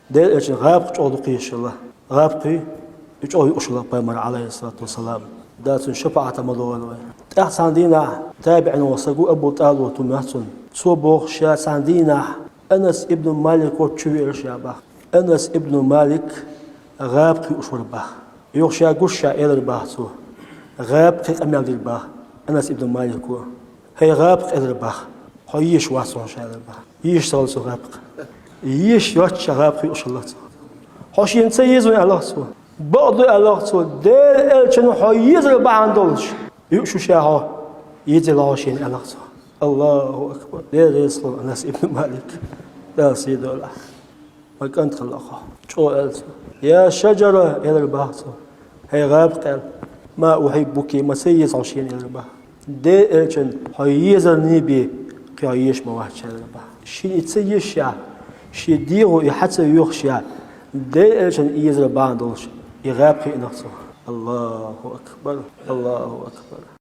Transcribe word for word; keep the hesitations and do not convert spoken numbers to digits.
Дела Элчан гӀабакх чӀогӀа дукха езаш хилла. ГӀабакх и чӀогӀа юаш хилла пайхамар, Ӏалайхиссалату вассалам. Дала цун шапаӀат ма дойла вай. ТӀаккха цхьан дийнахьа табиӀин волча саго Абу ТӀалиб тӀом яьхад цунна. Цо боху ша цхьан дийнахьа Анас ибн Малико чувеара ша боху. Анас ибн Малик гӀабакх юаш вара боху. Юха ша гуш ша элира боху цо. ГӀабакхе къамел дира боху Анас ибн Малико. ХӀей гӀабакх, элира боху, хьо езаш вац хьуна ша, элира боху. Езаш ца хилла цо гӀабакх. Езаш йоццуш ша гӀабакх юаш хилла цо. Хьо шена ца еза вайна, аьлла цо. Бакъду, аьлла цо, Дела Элчано хьо езар бахьана долуш юаш ву ша хьо, езийла хьо шена, аьлла цо. Аллаху акбар. Дела реза хуьлда, Анас ибн Малик. Дала сий дойла. Ма кӀант хилла хьо. ЧӀогӀа аьлла цо. Я шаджара, элира боху цо. ХӀей гӀабакх, аьлла. Ма ухьиббуки, ма ца еза хьо шена, элира боху. Дела Элчано хьо езарний бен, кхин хьо езаш ма вац ша, элира боху. Шена и ца езаш ша, шен дегӀо и хьа ца йоьхуш ша, Дела Элчано езар бахьана долуш и гӀабакх йиънарг цо. Аллаху акбар, Аллаху акбар.